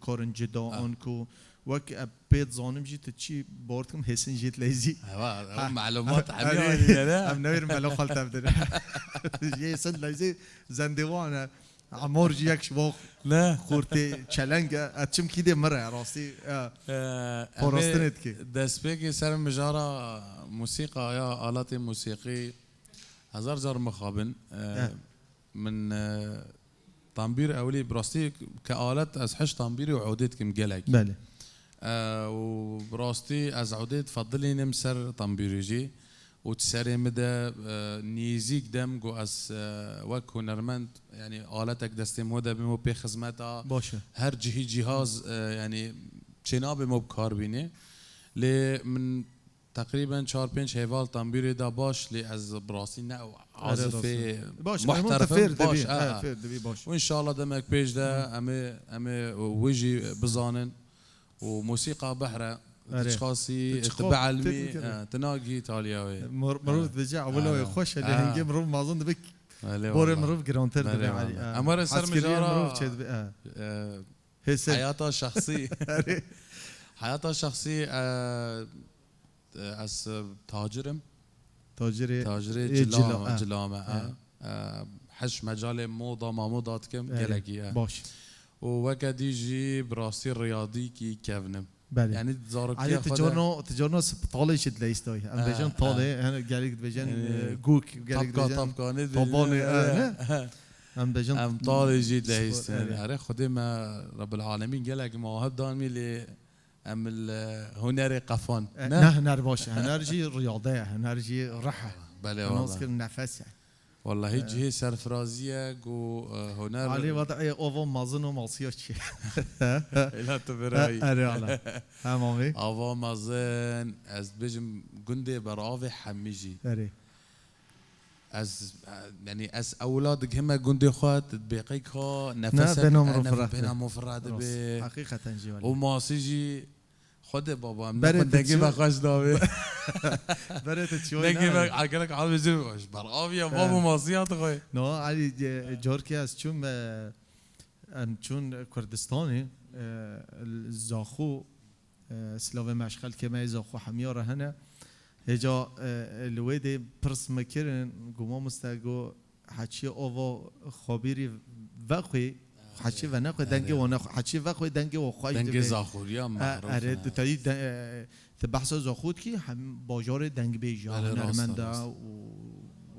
karin cida Ah. an ku Wek e, pê dizanim jî tu çi bor dikim, Hêsin jî dileyzî. Ewa, ew melumat hemî anîne ne? Em newêrin melo xwe li tev dine. Jê Hêsin dileyzî zendêwan e. Emor jî yek ji bo ne? Xurtê çeleng e. E, çimkî dê mir e, rastî, e, e, parastinê dikê. Destpêkê ser mijara musîqa ya aletê musîqî hezar car mixabin. E, e. Min, e, tambîr ewilî bi rastî ke alet ez hej tambîrê û odê dikim gelek. Belê. E, û bi rastî ez odê difedilînim ser tambîrê jî. Û di serê min de, e, nêzîk dem ku ez, e, wek hunermend, yanî aletek destê min de bim û pê xizmeta baş e. Her cihî cihaz, e, yanî çênabê min bi kar bînê. Lê min teqrîben çar pênc hêval tambîrê da baş, lê ez bi rastî ne ew azifê muhterefim baş, e, e. Fêr dibî baş. Û înşallah demek pêş de em ê, em ê wê jî bizanin û musîqa behre, tu çiqasî, tu bielmî, e, tu nagî taliya wê. Mirov dibêje ewil wê xweş e, lê hingê mirov mezin dibe borê mirov girantir dibe. Em were ser mijara mirov çêdibe, e. Hêsin. Heyata şexsî. Heyata şexsî, e, e, ez, e, tacir im. Tacirê, tacirê cila, cila me, e. E, hej mecalê moda, mamoda dikim, gelekî, e. Baş. Û weke dî jî bi rastî riyadîkî kevn im. Belê. Yanî zarokiya xwe de. Elî, tu carna, tu carna spitalê jî dileyîstayî. Em bêjin talê, hene gelek dibêjin, e, gûk, gelek dibêjin tapkanê, tabanê, e, ne? Em bêjin em talê jî dileyîstin. Erê, Xwedê me Rebbil Alemîn gelek mewahib dan mî lê em li hunerê qefan. E, ne? Ne, huner baş e. Huner jî riyade ye. Huner jî rih e. Belê, wala. Nas kir nefes e. Wallahî cihê serfirazî ye ku, e, huner. Alî, wadî ova mazin û masiya çi? Êla tu birayî. E, erê, ala. Hema wê. Ava mazin, ez dibêjim gundê beravê hemî jî. Erê. Ez, e, yanî ez ewla digihime gundê xwe, tu dibê qey ka nefes bêna mirov fireh dibe. Heqîqeten jî wele. Û masî jî, Xwedê baba, em ne xwe dengê me xweş dawê. Berê tu çiyoy dengê me egerek abi jî ji ber aviya bab û masiya dixwe. No, Elî, e, carkê ez çûm, e, em çûn Kurdistanê, e, Zaxo, e, silavê me ji xelkê me yê Zaxo hemiya re hene. Hêca, e, li wê dê pirs me kirin, got, mamoste, got, Heçiyê ava xwebîrî vexwê, heçiyê venexwê, dengê wa nexwe, heçiyê vexwê, dengê wa xweş dibe. Dengê Zaxoriya, e, mexrûf, erê, e. Tu teyî de, e, tu behsa Zaxo dikî, hem bajarê dengbêj ya, hunermend e û,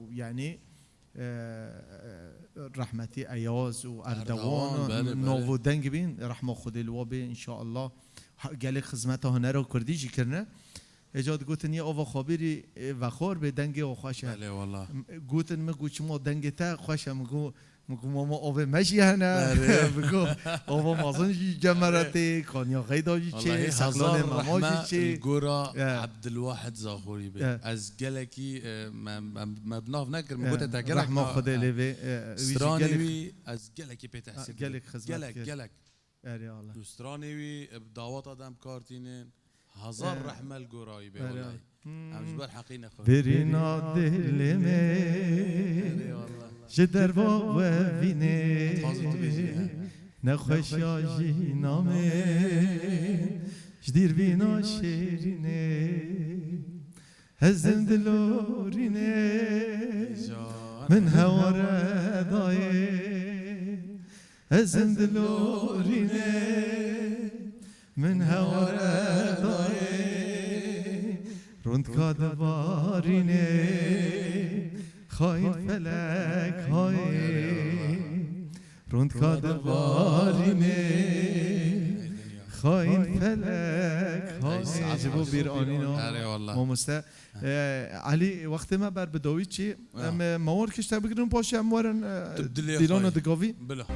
û, yanî, e, e, rehmetî Eyaz û Erdewan, Erdewan, belê, belê. Navo deng bîn, rehma Xwedê li wa bê, înşallah. Ha, gelek xizmeta hunera kurdî jî kirine. Hêca digotin, yê ava xwebîrî, e, vexwar bê, dengê wa xweş e. Belê, wala. M-, gotin, min got, çima dengê te xweş e? Min got, min got, mama avê me jî hene. Erê. Min got, ava mazin jî cemere tê, kanya xeyda jî çê, sexlanê mama jî çê. Wallahî hezar rehme li gora Ebdilwahid Zaxorî bê. E. Ez gelekî, e, me, me, me bi nav nekir, min gote te gelek rehma Xwedê lê bê, e, wî jî stranê gelek wî, ez gelekî pê tehsîr dikim. Gelek xizmet kir. Gelek, gelek. Erê, Allah. Û stranê wî, e, bi daweta de em kar tînin. Hezar rehme li gorayî bê, wellahî. Em ji ber heqî nexwe. Birîna dilê min ji derva we vînê. Dixwazim tu bêjî, he. Nexweşiya jîna min ji dîrbîna şêrînê. Hezin dilorînê min heware dayê. Hezin dilorînê min heware dayê. Rundka dibarînê xayîn felek hayê. Rundka dibarînê xayîn felek hayê. Ji bo bîranîna mamoste. Ee, Elî, wextê me ber bi dawî çî. Em, e, mawar kişte bigirin, paşê em werin, e, dîlana digavî. Bila.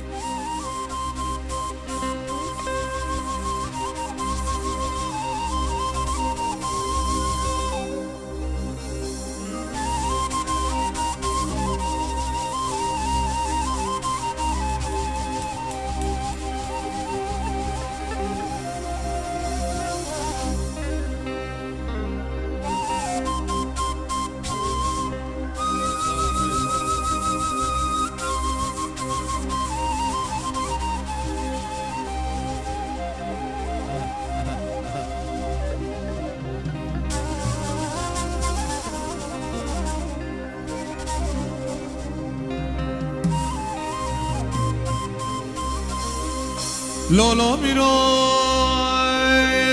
Lolo mîroy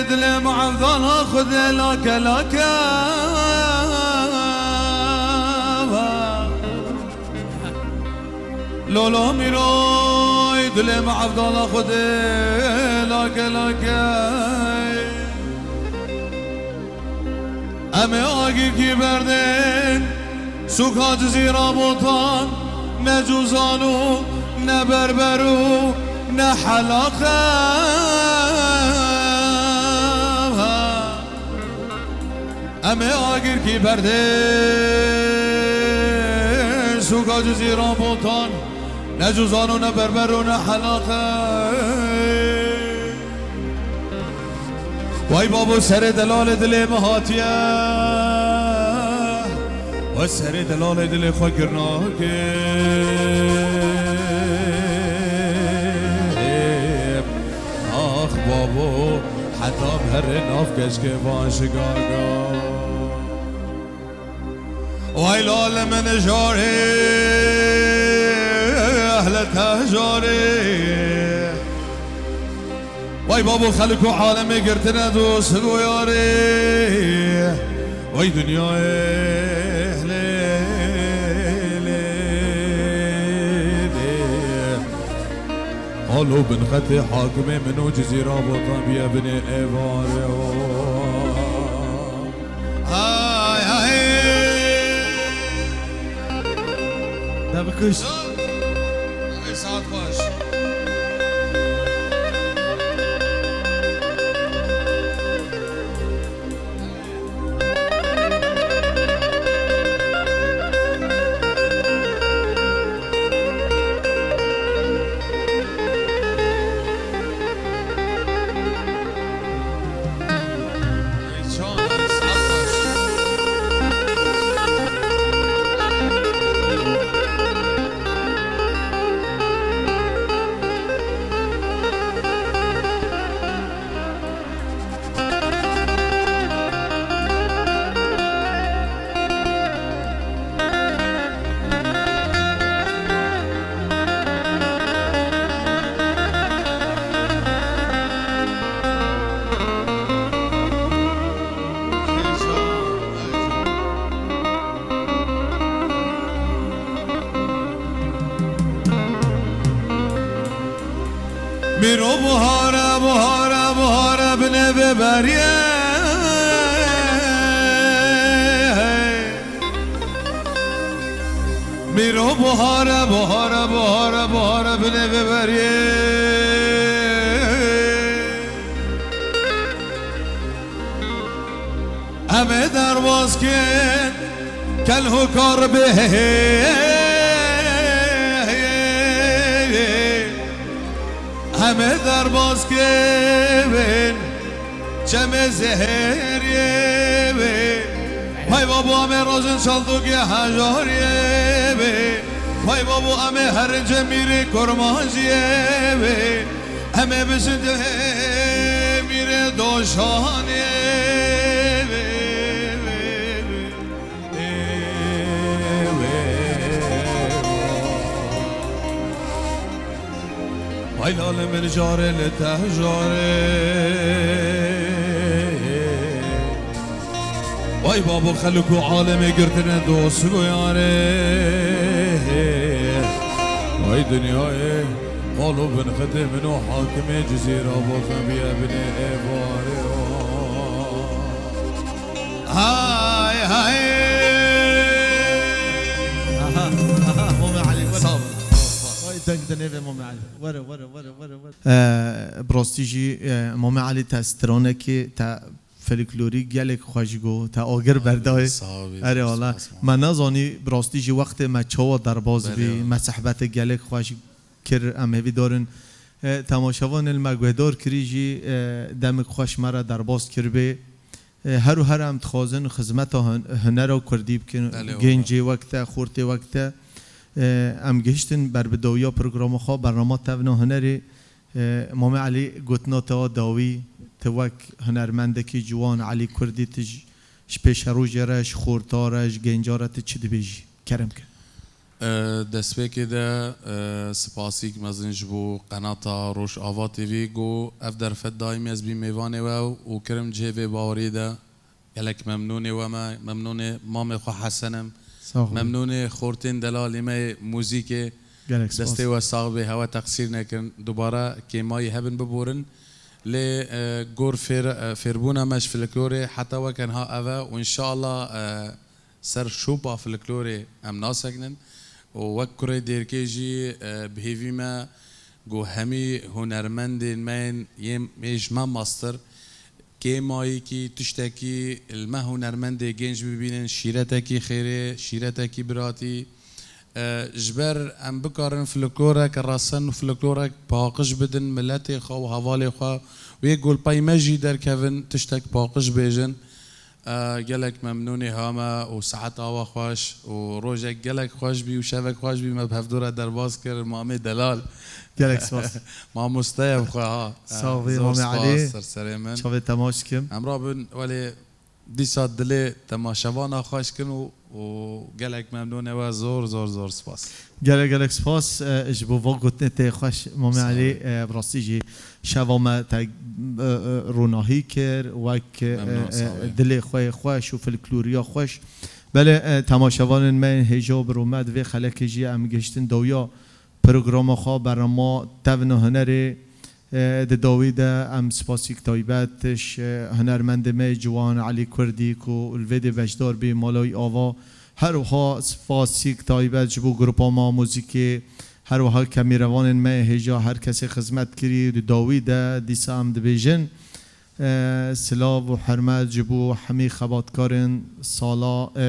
dilê me evdana Xwedê lake lake. Lolo mîroy dilê me evdana Xwedê lake lake. Em ê agirkî berdên sûka Cizîra Botan, ne cûzan û ne berber û ne helaqe. Em ê agirkî berdên sûka Cizîra Botan, ne cûzan û ne berber û ne helaqe. Vay babo, serê delalê dilê min hatiye. We serê delalê dilê xwe girnake. Ax babo, heta berê nav keşkê van ji gaga. Vay lale min jarê, ehle te jarê. Vay babo, xelk û alemê girtine dost û yarê. Vay dinyayê ehle lê. Alo bin xetê hakimê min û Cizîra Botan biye binê êvarê. Ay, ay. Te bikuş. Ay, saet xweş. Mîro buhare, buhare, buhare binê vê beriyê. Mîro buhare, buhare, buhare, buhare binê vê beriyê. Em ê derbas kin kel hokar bê. Em ê derbas kin çemê zeheriyê bê. Vay babo, em ê rojin çaldokê hejariyê bê. Vay babo, em ê herince mîrê kurmanciyê bê. Em ê bisin demîrê doşanê. Vay lale min carê li te carê. Vay babo, xelk û alemê girtine dost û yarê. Vay dinyayê. Qalo bin xetê min û hakimê Cizîra Botan biye binê êvarê. Hay hay. Aha, aha, Mome Elî, were. Sağ olun. Ay, deng dinê ve Mome Elî. Were, were, were, were, were. Ee, bi rastî jî, e, Mome Elî te stranekî, te folklorî gelek xweş got, te agir berdayê. Sağ ol, erê spas, Allah. Spas. Me nezanî bi rastî jî wextê me çawa derbas bî, belê, me sehbetê gelek xweş kir, em hêvîdar in. E, temaşevanên me guhdar kirî jî, e, demik xweş me re derbas kiribê. E, her û her em dixwazin xizmeta hun-, hunera kurdî bikin. Belê, gencê wek te, xortê wek te. E, em gihiştin berbidawiya programa xwe, bernama Tevna Hunerê. E, Mame Elî, gotina te a dawî, tu wek hunermendekî ciwan, Elî Kurdî, tu ji, ji pêşerojê re, ji xorta re, ji genca re tu çi dibêjî? Kerem ke. E, destpêkê de, e, spasîk mezin ji bo qenata Rojava T V ku ev derfet daîmî ez bî mêvanê we û kirim cihê vê baweriyê de. Gelek memnûnê we me, memnûnê mamê xwe Hesen im. Sax ol. Memnûnê xortên delalî me yê muzîkê. Gelek spas. Destê we sax bê, hewe teqsîr nekin. Dubare kêmayî hebin biborin. Lê, e, gor fêr-, e, fêrbûna me ji folklorê heta weke niha ev e û înşallah, e, ser şopa folklorê em nasekinin. Û wek kurê Dêrikê jî, e, bi hêvî me ku hemî hunermendên me yên, yên mêj me mastir, kêmayîkî, tiştekî li me hunermendê genc bibînin, şîretekî xêrê, şîretekî biratî. E, ji ber em bikarin folklorek resen û folklorek paqij bidin miletê xwe û hevalê xwe, wê ku li pey me jî derkevin tiştek paqij bêjin. E, gelek memnûnê ha me û saet awa xweş û rojek gelek xweş bî û şevek xweş bî me bi hevdû re derbas kir, mamê delal. Gelek spas. Mamoste ye bi xwe ha. Sağ ol, Zor Mamê spas, Elî. Ser serê min. Çavê temaş kim. Em rabin, welê dîsa dilê temaşevana xweş kin û, û gelek memnûn e we. Zor, zor, zor spas. Gelek, gelek spas, e, ji bo va gotinê te xweş, Mamê Sağ ol. Elî, e, bi rastî jî şeva me te, e, e, ronahî kir, wek, e, Memnûn, e, sağ ol. Dilê xwe yê xweş û folkloriya xweş. Belê, e, temaşevanên me yên hêja bi rûmet vê xelekê jî em gihiştin dawiya programa xwe, bernama Tevna Hunerê, e, di dawî de em spasîk taybet ji, e, hunermendê me yê ciwan Elî Kurdî ku li vê dê beşdar bî, Malay Ava. Her wiha spasîk taybet ji bo grupa me a muzîkê, her wiha kemîrevanên me yê hêja, her kesê xizmet kirî. Di dawî de dîsa em dibêjin, E, silav û hurmet ji bo hemî xebatkarên sala, e,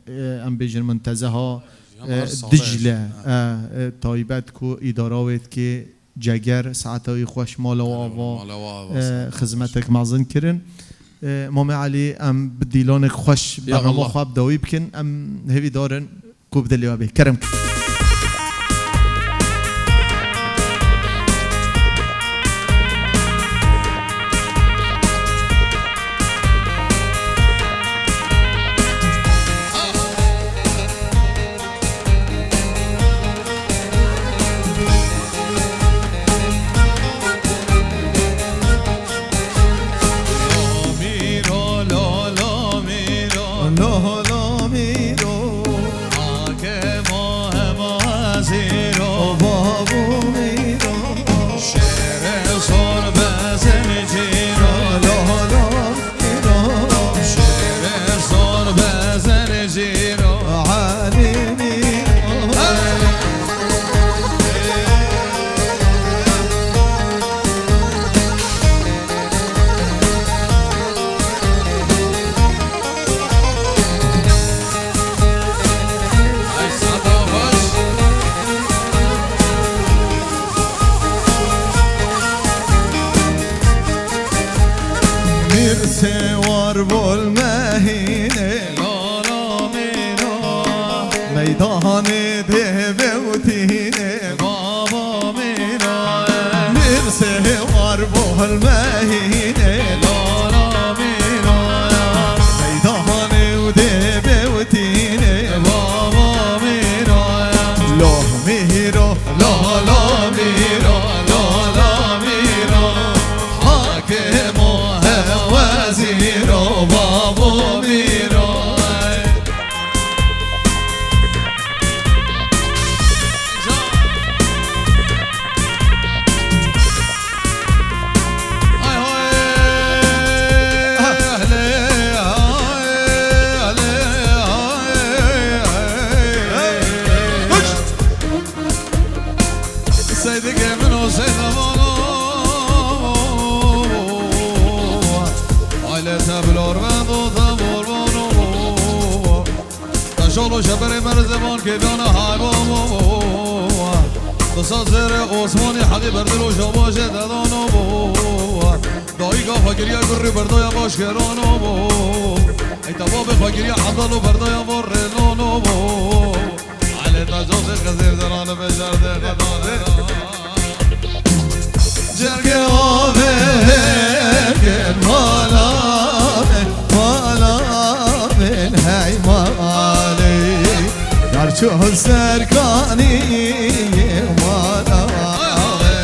e, em bêjin muntezeha, Ya e, her sala Dicle, Ha. e, e, taybet ku îdara wê dikê ceger, saeta wî xweş, mala we ava, Mala we ava, e, saeta xizmetek mezin kirin. E, Mamê Elî, em bi dîlanek xweş Ya bernama Allah. xwe bi dawî bikin, em hêvîdar in. Ku bi dilê we bê. Kerem. Lola mîro, Hakemo hema zîro, babo mîro, şêrê zor bezen cîro, lola mîro, şêrê zor bezen cîro, Elî mîro. Mîr sêwar bol mehînê. Meydanê dê vewtînê. Baba mîna. Mîr sêwar bol mehînê. Lala mîna. Meydanê û dê vewtînê. Baba mîna. Loh mîro, lala mîro, lala mîro. Hakemo hewezîro, babo mîro. Seydike min o seyda vano. Aile teblor ve do tebor vano. Taşolo şeberê merze van kêdana haybo. Disa zêrê Osmanî Helî berdilo şabaşê dedano bo. Dayîka fakiriya gurrî berdaya baş kerano bo. Ey tebabê fakiriya Abdalo berdaya van rêlano bo. Elê tecazê xezêr derane bejerde xedane. Cerge ave ken mala min, mala min hey malê. Dar Ço serkanî mala me.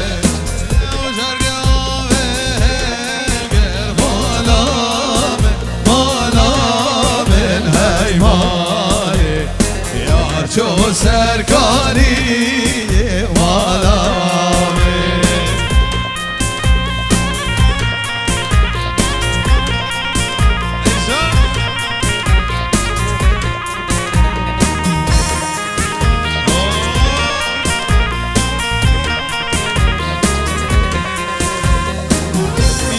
Mala me, mala me, hey mala. Yar ço serkanî mala me.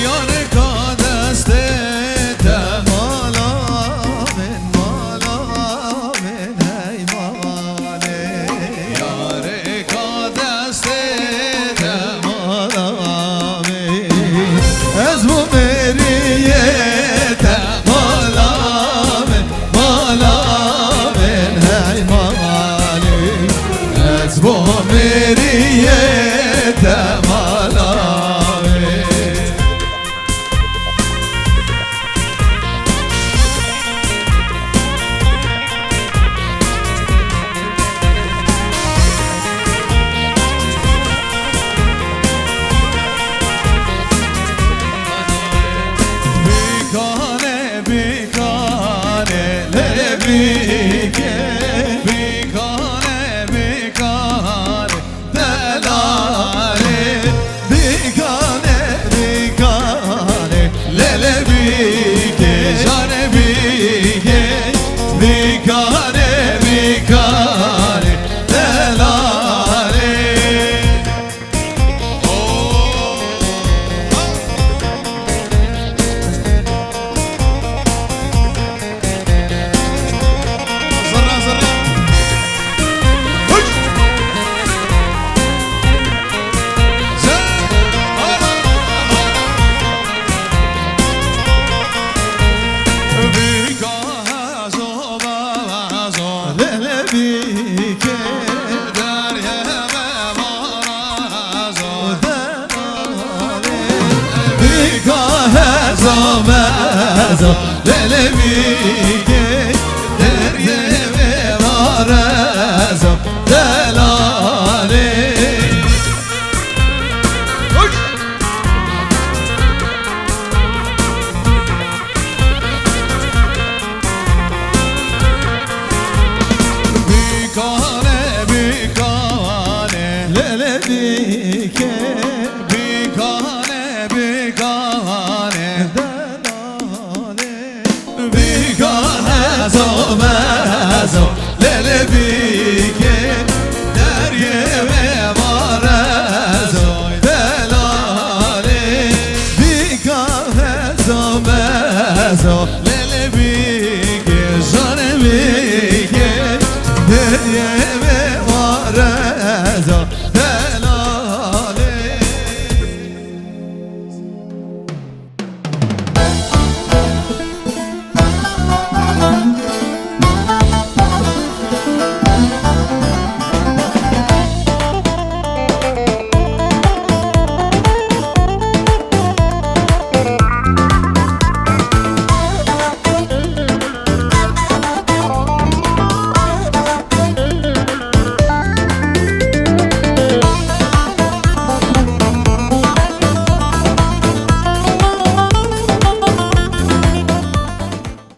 Yareka destê te mala min, mala min, hey mala. Yareka destê te mala min. Ez bû mêriyê te mala min, mala min, hey mala min. Ez bû mêriyê te mala min. Bîkane, bîkane, lele bîke, bîkane, bîkane, delale, bîkane, bîkane, lele bîke, jane bîke, bîkane, bîkane, delale. Zırra, zırra. Hış! Sen, hala, hala. Bîka hezo, be hezo. Lele bîke. Derye be vara hezo. Bîka hezo, be hezo. Lele bîke. Derye be vara hezo. Delale. Hoş. Bîkane, bîkane. Lele bîke. Bîkane, bîkane. Delale. Bîkane, zome,